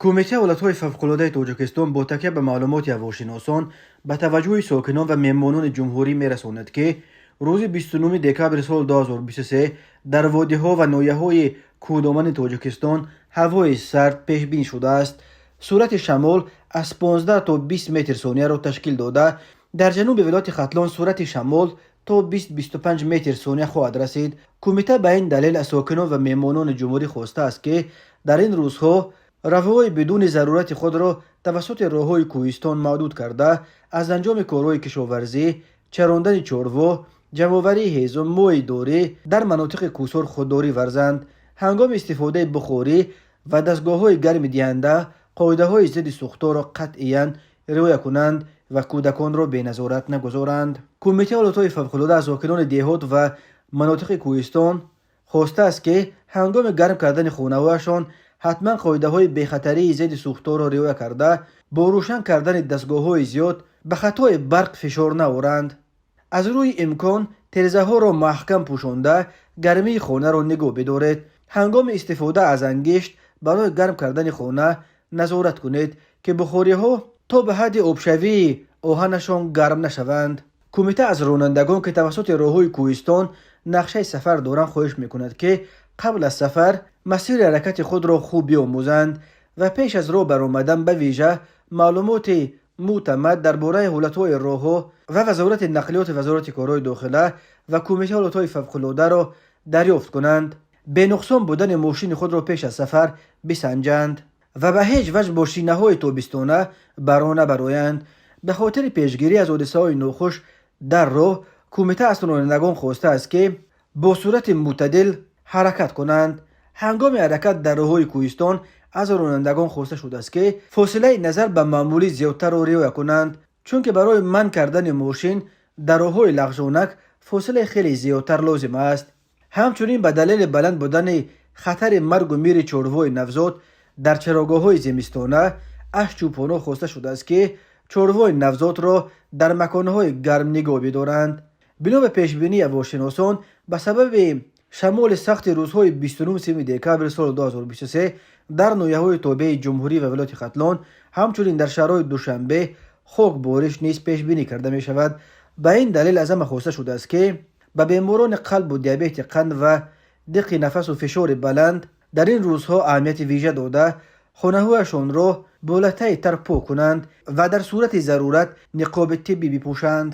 Кумитаи ҳолатҳои фавқулодаи Тоҷикистон бо такя ба маълумоти ҳавошиносон ба таваҷҷӯҳи сокинон ва меҳмонони ҷумҳурӣ мерасонад, ки рӯзи 29 декабри соли 2023 дар водиҳо ва ноҳияҳои кӯҳдомани Тоҷикистон ҳавои сард пешбинӣ шудааст. Суръати шамол аз 15 то 20 метр сонияро ташкил дода, дар ҷануби вилояти Хатлон суръати шамол то 20-25 метр сония хоҳад расид. Кумита ба ин далел аз сокинон ва меҳмонони ҷумҳурӣ хостааст, ки дар ин рӯзҳо равҳои бидуни зарурати худро тавассути роҳҳои кӯҳистон маҳдуд карда, аз анҷоми корҳои кишоварзӣ, чарондани чорво, ҷамъоварии ҳезум, моҳидорӣ дар манотиқи кӯҳсор худдорӣ варзанд. Ҳангоми истифодаи бухорӣ ва дастгоҳҳои гармидиҳанда қоидаҳои зидди сӯхторро қатъиян риоя кунанд ва кӯдаконро беназорат нагузоранд. Кумитаи ҳолатҳои фавқулода аз сокинони деҳот ва манотиқи кӯҳистон хостааст, ки ҳангоми гарм кардани хонаҳояшон ҳатман қоидаҳои бехатарии зидди сӯхторро риоя карда, бо рӯшан кардани дастгоҳҳои зиёд ба хатҳои барқ фишор наоранд. Аз рӯи имкон тирезаҳоро маҳкам пӯшонда, гармии хонаро нигоҳ бидоред. Ҳангоми истифода аз ангишт барои гарм кардани хона назорат кунед, ки бухориҳо то ба ҳадди обшавии оҳанашон гарм нашаванд. Кумита аз ронандагон, ки тавассути роҳҳои кӯҳистон нақшаи сафар доранд, хоҳиш мекунад, ки қабл аз сафар масири ҳаракати худро хуб биомӯзанд ва пеш аз роҳ баромадан ба вижа маълумоти мӯътамад дар бораи ҳолатҳои роҳҳо ва Вазорати нақлиёти Вазорати корҳои дохила ва Кумитаи ҳолатҳои фавқулодаро дарёфт кунанд, бенуқсон будани мошини худро пеш аз сафар бисанҷанд ва ба ҳеҷ ваҷҳ бо шинаҳои тобистона ба роҳ набароянд. Ба хотири пешгирӣ аз ҳодисаҳои нохуш дар роҳ кумита аз ронандагон хостааст, ки бо суръати мӯътадил ҳаракат кунанд. Ҳангоми ҳаракат дар роҳҳои кӯҳистон аз ронандагон хоста шудааст, ки фосилаи назар ба маъмулӣ зиёдтарро риоя кунанд, чунки барои манъ кардани мошин дар роҳҳои лағжонак фосилаи хеле зиёдтар лозим аст. Ҳамчунин ба далели баланд будани хатари маргу мири чорвои навзод дар чарогоҳҳои зимистона аз чӯпонҳо хоста шудааст, ки чорвои навзодро дар маконҳои гарм нигоҳ бидоранд. Бино ба пешбинии ҳавошиносон, ба сабаби шамоли сахти рӯзҳои 29 декабри соли 2023 дар ноҳияҳои тобеи ҷумҳурӣ ва вилояти Хатлон, ҳамчунин дар шаҳрҳои Душанбе хокбориш низ пешбинӣ карда мешавад. Ба ин далел аз ҳама хоста шудааст, ки ба беморони қалбу диабети қанд ва диқи нафасу фишори баланд дар ин рӯзҳо аҳамияти вижа дода, хонаҳояшонро бо латтаи тар пок кунанд ва дар сурати зарурат ниқоби тиббӣ бипӯшанд.